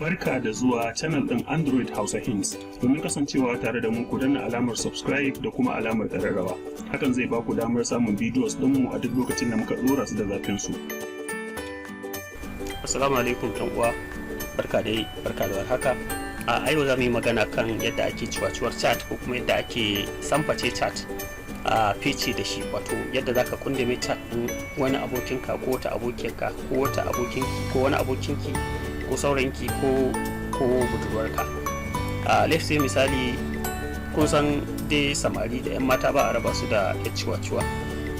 Barka da zuwa channel ɗin Android Hausa Hints. Domin kasancewa tare da mu, ku danna alamar subscribe da kuma alamar ƙararrawa. Hakan zai ba ku damar samun videos ɗinmu a duk lokacin da muka ɗora su da zafin su. Assalamu alaikum ɗan uwa, barka dai, barka da warhaka. A yau za mu yi magana kan yadda ake ciwaciwar chat ko kuma yadda ake samface chat a fice da shi, wato yadda za ka kundume chat ɗin wani abokinka ko wata abokiyarka ko wata abokinki ko wani abokinki ko saurayinki ko budurwarka. A let's say, misali, kun san dai samari da 'yan mata ba a raba su da ya ciwa-ciwa.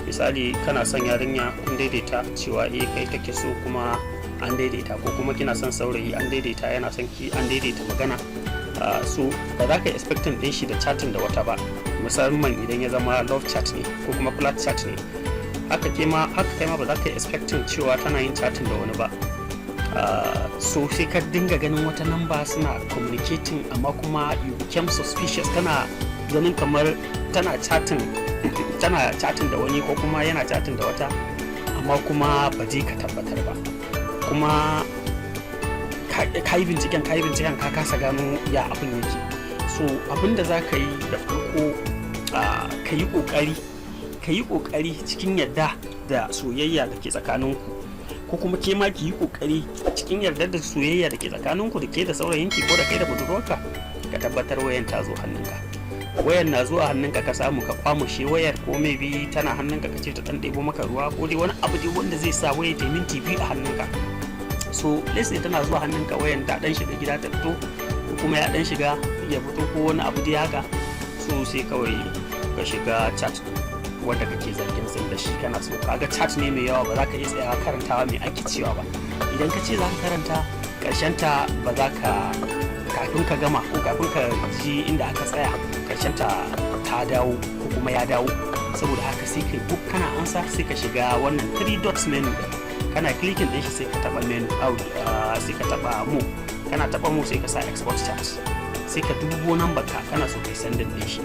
Misali, kana son yarinya, kun daidaita cewa eh, kai kake so, kuma an daidaita, ko kuma kina son saurayi, an daidaita yana son ki, an daidaita magana. So ba za ka expecting din shi da chatting da wata ba, musamman idan ya zama love chat ne ko kuma flirt chat ne. Haka ke ma, haka kai ma, ba za ka expecting cewa tana yin chatting da wani ba. So sai ka dinga ganin wata namba suna communicating, amma kuma you became suspicious, kana ganin kamar tana chatting da wani ko kuma yana chatting da wata, amma kuma ba je ka tabbatar ba. Kuma ka yi binciken, ka kasa gano ya abin yake. So abin da za ka yi da farko, ka yi kokari cikin yadda da soyayya da ke tsakaninku, ko kuma ke ma ki yi kokari cikin yarda da soyayya da ke tsakaninku, da ke da saurayinki ko da kai da budurwarka, ka tabbatar wayan ta zo hannunka. Wayan na zuwa hannunka, ka samu ka kwamushe wayar, ko maybe tana hannunka ka ce ta dan ɗebo maka ruwa, ko dai wani abu dai wanda zai sa wayar ta minti 2 a hannunka. So let's say tana zuwa hannunka, wayan ta dan shiga gida ta fito, ko kuma ya dan shiga ya fito, ko wani abu dai haka. So sai kawai ka shiga chat wanda kake zargin sun da shi kana so. Kaga chat ne mai yawa, ba za ka iya tsayawa karantawa mai ake cewa ba. Idan ka ce za ka karanta, karshen ta ba za ka, kafin ka gama ko kafin ka ji inda aka tsaya, karshen ta ta dawo ko kuma ya dawo. Saboda haka sai kai book, kana ansa, sai ka shiga wannan three dots menu din. Kana clicking din shi, sai ka taba menu out, sai ka taba more. Kana taba more, sai ka sa export chat. Sai ka dubo number ka, kana so kai sending din shi,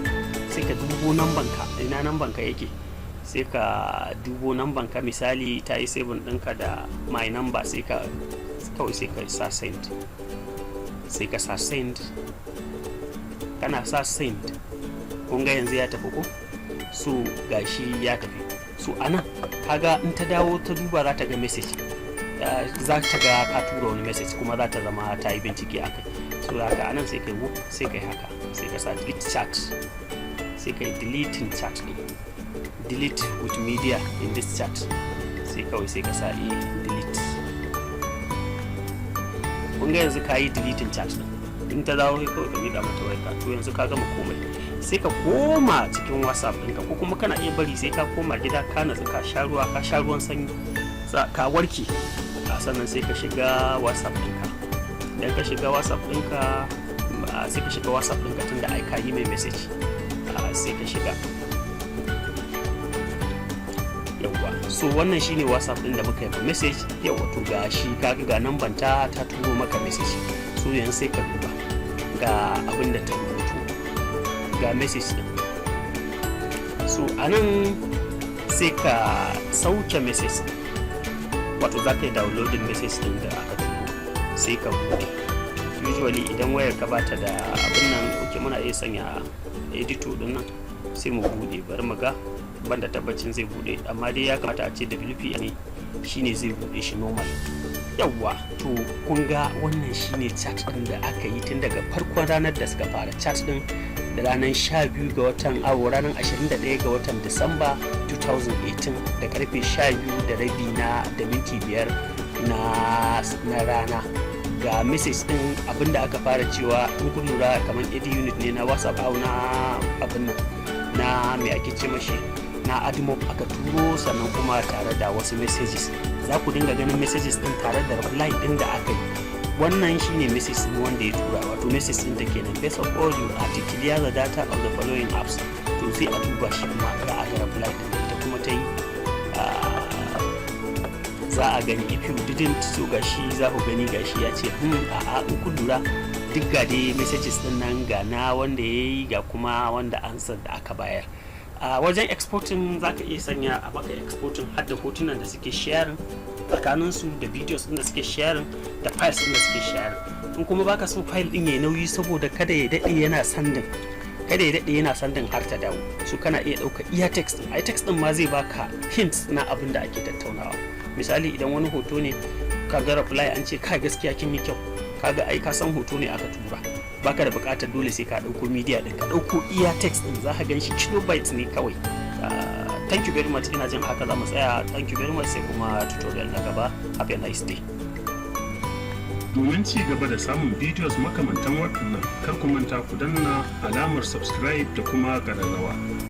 sai ka dubo number ka, ina number ka yake. Sai ka dubo number ka, misali ta yi saving ɗinka da my number, sai ka kawai sai ka sa send. Sai ka sa send. Kana sa send, kun ga yanzu ya tafi ko? So gashi ya tafi. So anan kaga in ta dawo ta duba, za ta ga message, za ta ga ka tura wani message, kuma za ta zama ta yi bincike a kai. So haka anan sai kai sai kai haka, sai ka sa delete chat, sai kai deleting chat din, delete with media in this chat. Sai kawai sai ka sa e delete. Kun ga yanzu ka yi deleting chat din. In ta dawo, kawai ka miƙa mata wayarka. To yanzu ka gama komai, sai ka koma cikin WhatsApp ɗinka, ko kuma kana iya bari sai ka koma gida, ka natsu, ka sha ruwa, ka sha ruwan sanyi, ka warke, sannan sai ka shiga WhatsApp ɗinka. Idan ka shiga WhatsApp ɗinka, sai ka shiga WhatsApp ɗinka, tunda ai ka yi mai message, sai ka shiga. Yawwa, so wannan shine WhatsApp ɗin da muka yi message. Yawwa, to ga shi, kaga ga number ta, ta turo maka message. So yanzu sai ka duba ga abin da ta rubutu, ga message din. So anan sai ka sauke message, wato za ka yi downloading message din da aka turo, sai ka bude. Usually idan wayar ka bata da abin nan, ok, muna iya sanya editor din nan, sai mu bude. Bari mu ga, banda tabbacin zai bude, amma dai ya kamata a ce WPS ne shine zai bude shi normal. Yawwa, to kun ga wannan shine chat din da aka yi tun daga farkon ranar da suka fara chat din, da ranar 12 ga watan awo, ranar 21 ga watan Disamba 2018, da karfe 12:30 na da minti 5 na rana. Ga message din, abinda aka fara cewa, in kun lura, kamar ad unit ne na WhatsApp au na abin nan, na me ake ce mashi, na AdMob aka turo, sannan kuma tare da wasu messages. Za ku dinga ganin messages din tare da reply din da aka yi. Wannan shine message din wanda ya tura, wato message din ta kenan: "First of all, you are to clear the data of the following apps." To sai a duba shi kuma, za a ga reply din da ita kuma ta yi. Za a gani "if you didn't". So gashi, za ku gani gashi ya ce a'a. In kun lura, duk ga dai messages din nan, ga na wanda ya yi, ga kuma wanda answer da aka bayar. A wajen exporting, za ka iya sanya a maka exporting har da hotunan da suke sharing tsakaninsu, da videos din da suke sharing, da files din da suke sharing. In kuma baka so file din yayi nauyi, saboda kada ya dade yana sending, kada ya dade yana sending har ta dawo, so kana iya ɗauka iya text din. Ai text din ma zai baka hints na abin da ake tattaunawa. Misali, idan wani hoto ne, ka ga reply an ce, "Ka gaskiya kin yi kyau," kaga ai ka san hoto ne aka tura. Baka da buƙatar dole sai ka ɗauko media din, ka ɗauko iya text din, za ka gan shi kilobytes ne kawai. Thank you very much. Ina jin haka za mu tsaya. Thank you very much, sai kuma tutorial na gaba. Have a nice day. Domin ci gaba da samun videos makamantan waɗannan, kar ku manta ku danna alamar subscribe da kuma ƙararrawa.